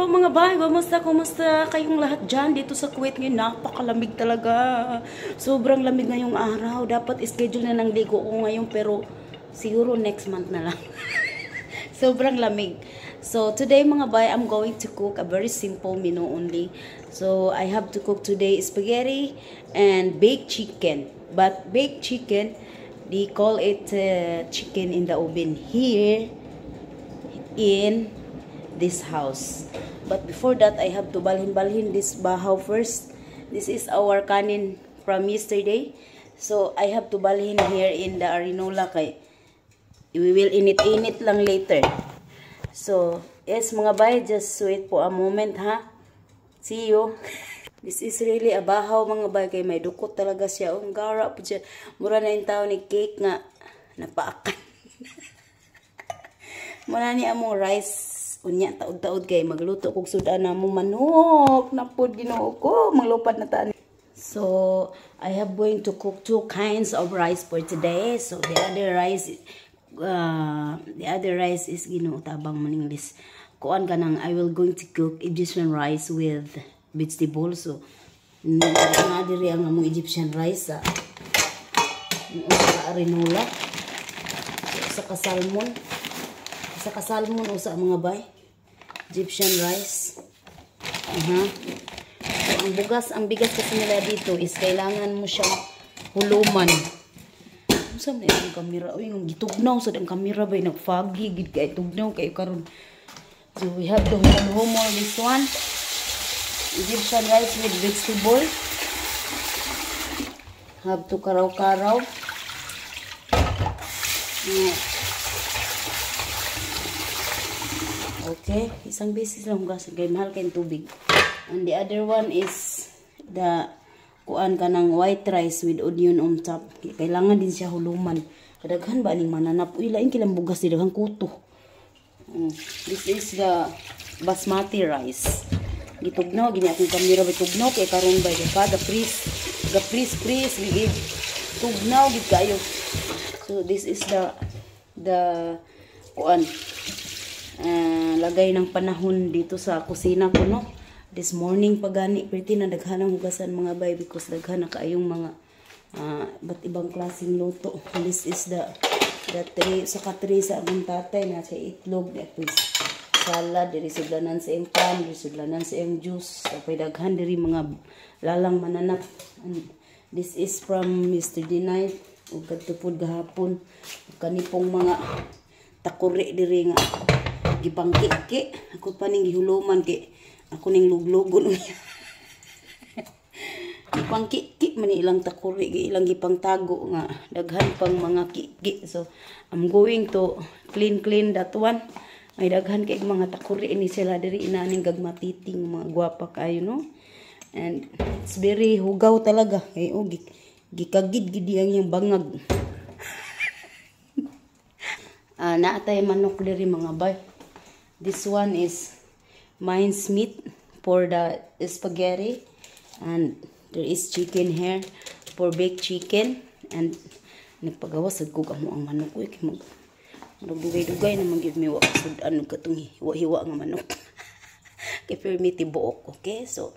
Hello, mga bay, kumusta, kumusta kayong lahat dyan dito sa Kuwait ngayon? Napakalamig talaga. Sobrang lamig ngayong araw. Dapat schedule na ng ligo ko ngayon, pero siguro next month na lang. Sobrang lamig. So today, mga bay, I'm going to cook a very simple menu only. So I have to cook today spaghetti and baked chicken. But baked chicken, they call it chicken in the oven here in this house. But before that, I have to balhin-balhin this bahaw first. This is our kanin from yesterday. So, I have to balhin here in the arinola kay we will init-init lang later. So, yes, mga bay, just wait for a moment, ha. See you. This is really a bahaw, mga bay, kay may dukot talaga siya. Ang gara po siya. Mura na yung tao ni cake nga napaakan. Muna ni among rice unya taod-taod kay magluto kog sudan na mo manok na pud. Ginoo ko, maglupad na ta. So I have going to cook two kinds of rice for today. So the other rice is, Ginoo, tabang man English kuan kanang, I will going to cook Egyptian rice with vegetable. So na diri ang among Egyptian rice sa arinola. So, sa kasalmon o sa mga bay, Egyptian rice. So, ang bigas kasi nila dito is kailangan mo siyang huluman. Unsa man ang kamera? Uy, ang gitugnaw sa ang kamera ba, nag-foggy gid kay tugnaw kay karon. So we have to humol this one. Egyptian rice with vegetable. Have to karaw-karaw. Yeah. Okay, isang beses lang hugasan kay mahal kay tubig. And the other one is the kuan kanang white rice with onion on top. Kailangan din siya huluman. Kadaghan ba ning mananap? Uy, lain kilang bugas di daghang kuto. This is the basmati rice. Gitugnaw gini akong kamera ba, tugnaw kay karon ba ka the freeze, the freeze freeze gid, tugnaw gid kayo. So this is the kuan lagay ng panahon dito sa kusina ko, no, this morning pa gani. Pretty na daghan ang hugasan, mga bay, because daghan na kaayong mga ba't ibang klaseng luto. This is the tray sa ka-tray sa akong tatay na sa itlog di salad diri, sudlanan sa iyang pan diri, sudlanan sa iyang juice. Tapos daghan diri mga lalang mananap. And this is from yesterday night ug kadto pud gahapon, kani pong mga takuri diri nga gipangkiki ako pa ning gihuluman kay ako ning luglugon unya. Gipangkiki man ilang takuri, ilang gipangtago nga daghan pang mga kiki. So I'm going to clean clean that one. May daghan kay mga takuri ini sila diri, inaning gagmatiting mga gwapa kayo, no. And it's very hugaw talaga kay oh, gikagid gidi ang iyang bangag. Naatay manok diri, mga bay. This one is minced meat for the spaghetti, and there is chicken here for baked chicken. And nagpagawas sad kog amo ang manok ko kay mag dugay-dugay na man gyud mi wa sud-an katong hiwa-hiwa nga manok kay permi tibuok. Okay, so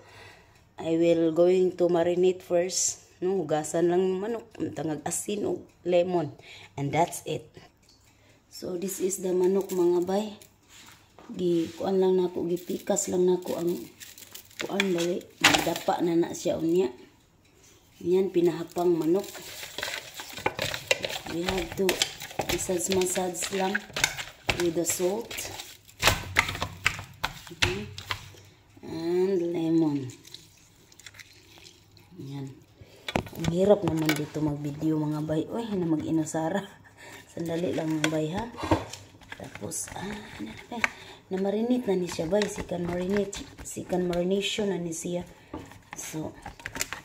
I will going to marinate first, no. Hugasan lang yung manok, tangag asin og lemon and that's it. So this is the manok, mga bay. Gi kuan lang nako, gipikas lang nako ang kuan bali dapa na na siya unya. Yan, pinahapang manok. We have to massage massage lang with the salt and lemon. Yan. Ang hirap naman dito mag-video, mga bay. Uy, na mag-inusara. Sandali lang, mga bay, ha. Tapos, ah, na, na marinate na ni siya bay. Second marinate, second marination na ni siya. So,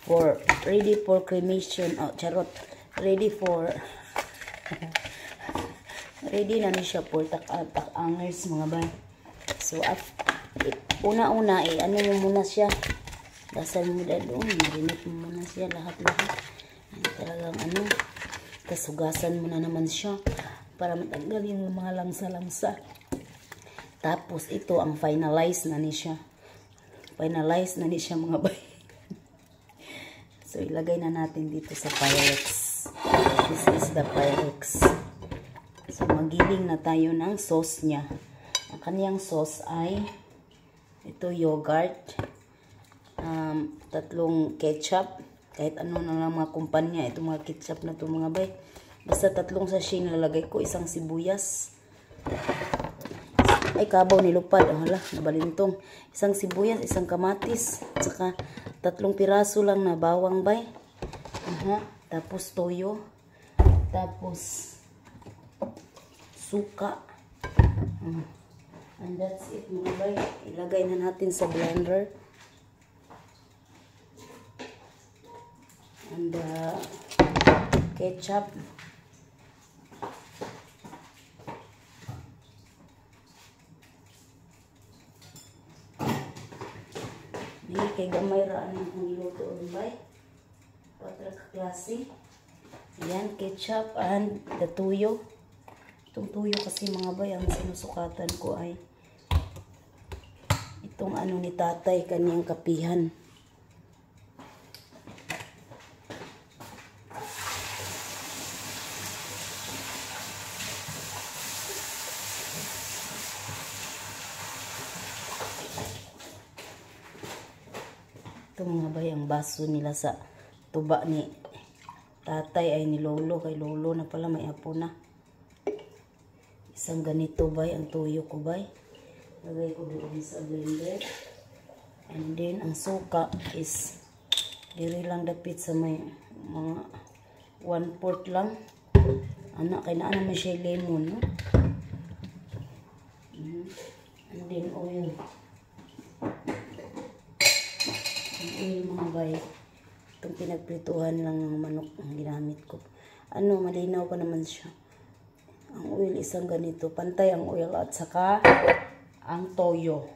for ready for cremation. Oh, charot. Ready na ni siya for tak-angers, mga bay. So, at una-una, eh, ano mo muna siya. Dasal mo na doon. Marinate mo muna siya lahat-lahat. Talagang ano. Tapos hugasan mo na naman siya para matanggal yung mga langsa-langsa. Tapos ito ang finalize na ni siya. Finalize na ni siya, mga bay. So ilagay na natin dito sa Pyrex. This is the Pyrex. So magiling na tayo ng sauce niya. Ang kaniyang sauce ay ito, yogurt, tatlong ketchup, kahit ano na lang mga kumpanya, itong mga ketchup na to, mga bay. Basta tatlong sachet nilalagay ko, isang sibuyas. Ay, kabaw nilupad. Oh, hala, nabalintong. Isang sibuyas, isang kamatis, at saka tatlong piraso lang na bawang, bay. Aha. Tapos toyo. Tapos suka. And that's it, mga bay. Ilagay na natin sa blender. And ketchup. May kay gamay ra ang niluto bay. Patra ka klase. Ayan, ketchup and the tuyo. Itong tuyo kasi, mga bay, ang sinusukatan ko ay itong ano ni tatay, kaniyang kapihan. Ito, mga bay, ang baso nila sa tuba ni tatay ay ni lolo. Kay lolo na pala, may apo na. Isang ganito, bay, ang tuyo ko, bay. Lagay ko doon sa blender. And then, ang suka is diri lang dapit sa may mga 1/4 lang. Anak, kay naa naman siya lemon, no? And then, oil. Ang oil, mga bay. Itong pinagprituhan lang ng manok ang ginamit ko. Ano, malinaw pa naman siya. Ang oil, isang ganito. Pantay ang oil at saka ang toyo.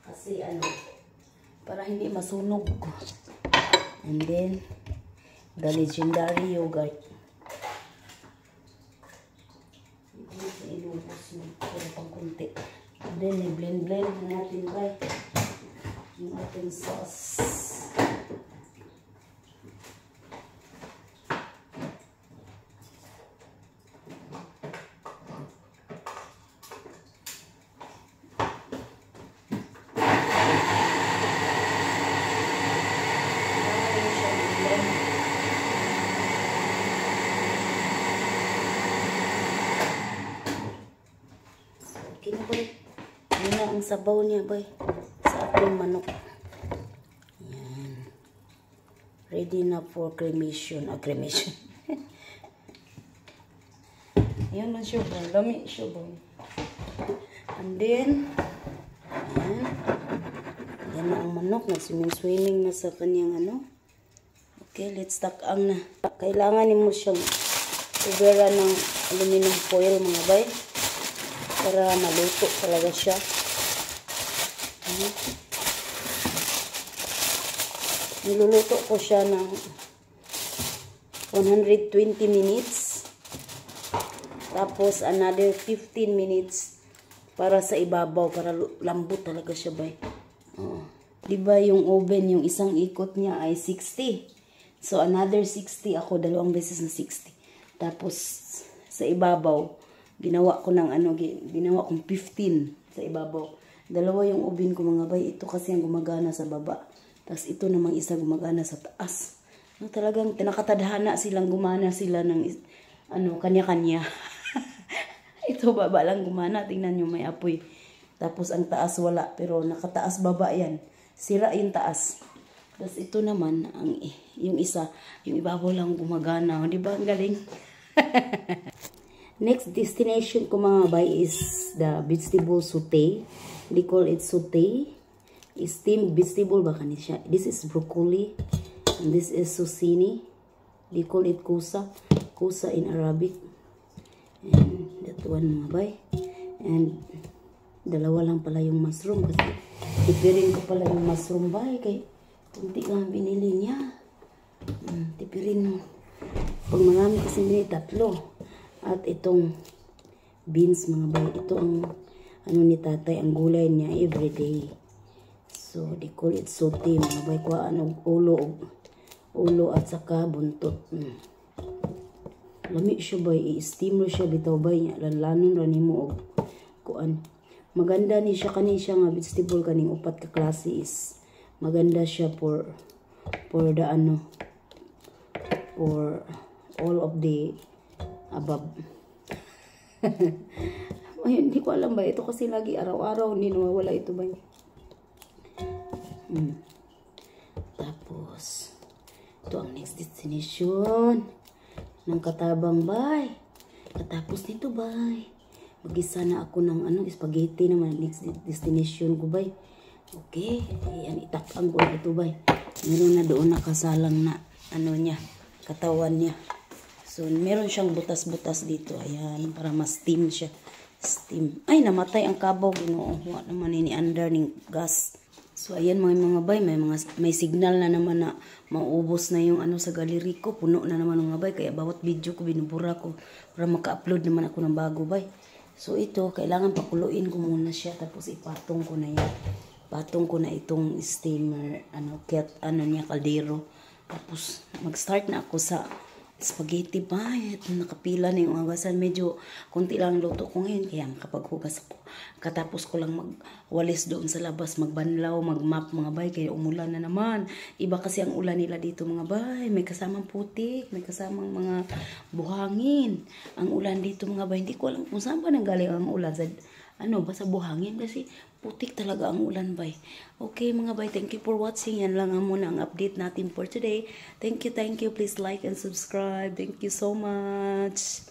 Kasi ano, para hindi masunog. And then, the legendary yogurt. Hindi ko inubos mo. Pero pang kunti. And then, i-blend-blend na natin, bay, yung ating sauce. Okay na, boy. Yun na ang sabaw niya, boy, sa ating manok. Yan. Ready na for cremation. Ah, cremation. Yan na siya, boy. Lami siya, boy. And then, yan. Yan na ang manok. Nag-swimming-swimming na sa kanyang ano. Okay, let's takang na. Kailangan mo siyang kubera ng aluminum foil, mga bay, para maluto talaga siya. Niluluto ko siya ng 120 minutes. Tapos another 15 minutes para sa ibabaw, para lambot talaga siya, bay. Oo. Diba yung oven, yung isang ikot niya ay 60. So another 60 ako, dalawang beses na 60. Tapos sa ibabaw, ginawa ko ng ano, ginawa kong 15 sa ibabaw. Dalawa yung oven ko, mga bay. Ito kasi ang gumagana sa baba. Tapos ito namang isa gumagana sa taas. No, talagang tinakatadhana silang gumana sila ng ano, kanya-kanya. Ito baba lang gumana. Tingnan nyo, may apoy. Tapos ang taas wala. Pero nakataas baba yan. Sira yung taas. Tapos ito naman, yung isa, yung ibabaw lang gumagana. Di ba ang galing? Next destination ko, mga bay, is the vegetable saute. They call it saute. Steamed vegetable ba kani siya? This is broccoli. And this is zucchini. They call it kusa. Kusa in Arabic. And that one, mga bay. And dalawa lang pala yung mushroom. Kasi tipirin ko pala yung mushroom, bay. Kay kunti lang binili niya. Tipirin mo. Pag marami kasi binili, tatlo. At itong beans, mga bay. Ito ang Ano ni tatay, ang gulay niya everyday. So, they call it saute, mga bay. Kuhaan og ulo, og ulo at saka buntot. Lami siya, bay, i-steam siya bitaw, bay, nya lanlanon ra nimo og kuan. Maganda ni siya, kani siya nga vegetable, kaning upat ka klase is maganda siya for the ano, for all of the above. Ay, hindi ko alam ba. Ito kasi lagi araw-araw, hindi nawawala ito ba. Tapos, ito ang next destination ng katabang, bay. Katapos nito, bay, magisa na ako ng ano, spaghetti naman next destination ko, bay. Okay, ayan, itakang ko na ito, bay. Meron na doon nakasalang na ano niya, katawan niya. So, meron siyang butas-butas dito. Ayan, para ma-steam siya. Steam. Ay, namatay ang kabaw. Ginoo. Wa naman ni under ning gas. So, ayan mga bay, may signal na naman na maubos na yung ano sa gallery ko. Puno na naman, mga bay. Kaya bawat video ko binubura ko para maka-upload naman ako ng bago, bay. So, ito, kailangan pakuluin ko muna siya. Tapos, ipatong ko na yan. Patong ko na itong steamer, ano, ket, ano niya, kaldero. Tapos, mag-start na ako sa spaghetti, bay. Ito, nakapila na yung hugasan. Medyo konti lang ang luto ko ngayon. Kaya makapaghugas ako. Katapos ko lang magwalis doon sa labas, magbanlaw, magmap, mga bay. Kaya umulan na naman. Iba kasi ang ulan nila dito, mga bay. May kasamang putik, may kasamang mga buhangin. Ang ulan dito, mga bay. Hindi ko alam kung saan ba nanggaling ang ulan. Sa, ano ba, sa buhangin kasi putik talaga ang ulan, bay. Okay, mga bay, thank you for watching. Yan lang ang muna ang update natin for today. Thank you, thank you. Please like and subscribe. Thank you so much.